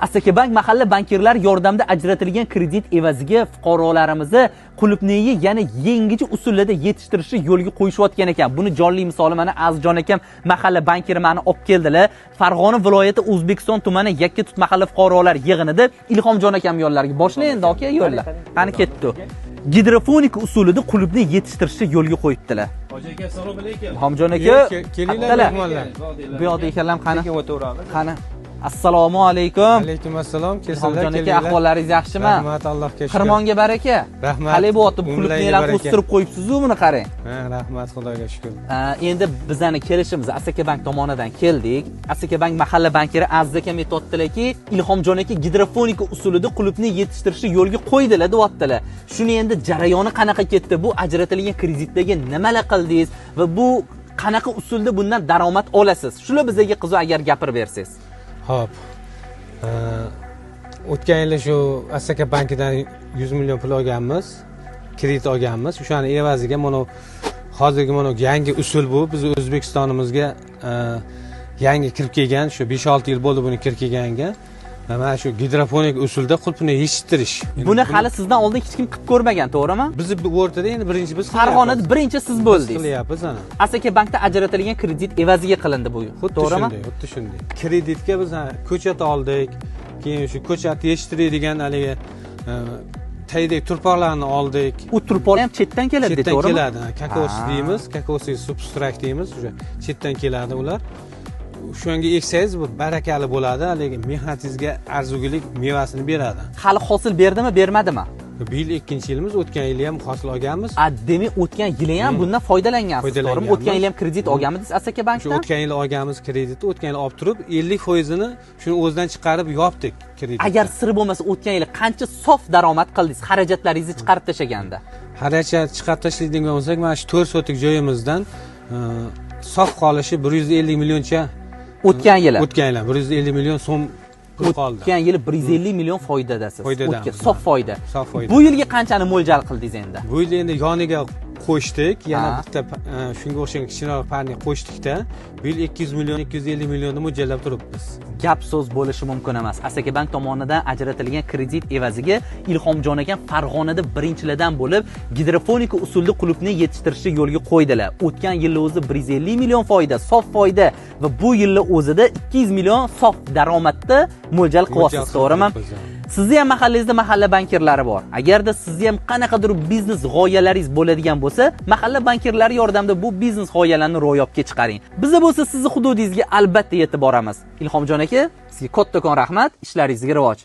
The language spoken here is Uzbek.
Asakabank mahalla bankirlari yordamida ajratilgan kredit evaziga fuqarolarimizni qulupnayni yana yangicha usullarda yetishtirishni yo'lga qo'yishayotgan ekan. Buni jonli misoli mana Azizjon akam mahalla bankiri mani olib keldilar. Farg'ona viloyati O'zbekiston tumani Yakkatut mahalla fuqarolar yig'inida Ilhomjon akam yo'llariga boshla endi aka yo'llar. Qani ketdi. Gidrofonika usulida qulupni yetishtirishni yo'lga qo'yibdilar. Hoji aka, assalomu alaykum. Ilhomjon aka, Kelinglar, kattalar. mehmonlar. Bu yoqda ekanlar qani? Sekin o'taveramiz. Qani. Assalomu alaykum. Alaykum assalom. Kelsinlar, Ilhomjon aka, kelinglar. Ahvollaringiz yaxshimi? Rahmat, Allohga shukr. Xirmonga baraka. Rahmat. Qalay bo'lyapti? Bu Umrlarga qulupnaylarni baraka. o'stirib qo'yibsiz-u, buni qarang. Ha, rahmat, Xudoga shukr. Endi bizani kelishimiz Asakabank tomonidan keldik. Asakabank mahalla bankiri Aziz akam aytyaptilarki, Ilhomjon aka gidrofonika usulida qulupni yetishtirishni yo'lga qo'ydilar deyaptilar. Shuni endi jarayoni qanaqa ketdi? Bu ajratilgan kreditdagi nimalar qildingiz va bu qanaqa usulda bundan daromad olasiz? Shular bizga qiziq agar gapirib bersangiz. Xo'p. O'tgan yili shu Asaka bankidan 100 million pul olganmiz. Kredit olganmiz. O'shani evaziga mana hozirgi mana yangi usul bu. Biz O'zbekistonimizga yangi kirib kelgan, shu 5-6 yil bo'ldi buni kirib kelganiga. Mana shu gidroponik usulda qulpini yetishtirish. Buni hali sizdan oldin hech kim qilib ko'rmagan, to'g'rimi? Bizni bu o'rtada endi birinchi biz Farg'onada birinchi siz bo'ldingiz. Qilyapmiz ana. Asaka bankda ajratilgan kredit evaziga qilindi bu. Xuddi To'g'rimi? shunday, xuddi shunday. Kreditga biz ko'chat oldik, keyin shu ko'chat yetishtiradigan haligi tagidagi turpoqlarni oldik. U turpoq ham chetdan keladi, Chetdan to'g'rimi? keladi. Kokos deymiz, kokosli substrat deymiz, o'sha chetdan keladi ular. O'shanga eksangiz bu barakali bo'ladi, haligi mehnatingizga arzugulik mevasini beradi. Hali hosil berdimi, bermadimi? Bu yil ikkinchi yilimiz, o'tgan yili ham hosil olganmiz. A, demak o'tgan yili ham bundan foydalangansiz, to'g'rimi? Foydalanganmiz. O'tgan yili ham kredit olganmidingiz Asaka Shu bankdan? o'tgan yili olganmiz kreditni, o'tgan yili olib turib 50%ini shuni o'zidan chiqarib yopdik kreditni. Agar sir bo'lmasa, o'tgan yili qancha sof daromad qildingiz, xarajatlaringizni chiqarib tashlaganda? Xarajat chiqarib tashlaydigan bo'lsak, mana shu 4 sotik joyimizdan sof qolishi 150 millioncha. O'tgan yili. O'tgan yili 150 million so'm pul qoldi. O'tgan yili 150 million foydadasiz. Foydadamiz, O'tgan sof foyda. Sof foyda. Bu yilga qanchani mo'ljal qildingiz endi? Bu yil endi yoniga qo'shdik, yana Ha. bitta shunga o'xshagan kichikroq parnik qo'shdikda. Bu yil 200 million, 250 millionni mo'ljallab turibmiz. Gap so'z bo'lishi mumkin emas. Asakabank tomonidan ajratilgan kredit evaziga Ilhomjon akam Farg'onada birinchilardan bo'lib gidrofonika usulida qulupni yetishtirishni yo'lga qo'ydilar. O'tgan yilni o'zi 150 million foyda, sof foyda va bu yilni o'zida 200 million sof daromadda mo'ljal qilyapsiz, Mo'ljal to'g'rimi? qilib. Sizni ham mahallangizda mahalla bankirlari bor. Agarda sizni ham qanaqadir biznes g'oyalaringiz bo'ladigan bo'lsa, mahalla bankirlari yordamida bu biznes g'oyalarni ro'yobga chiqaring. Biz bo'lsa sizni hududingizga albatta yetib boramiz. Ilhomjon aka, sizga kattakon rahmat, ishlaringizga rivoj.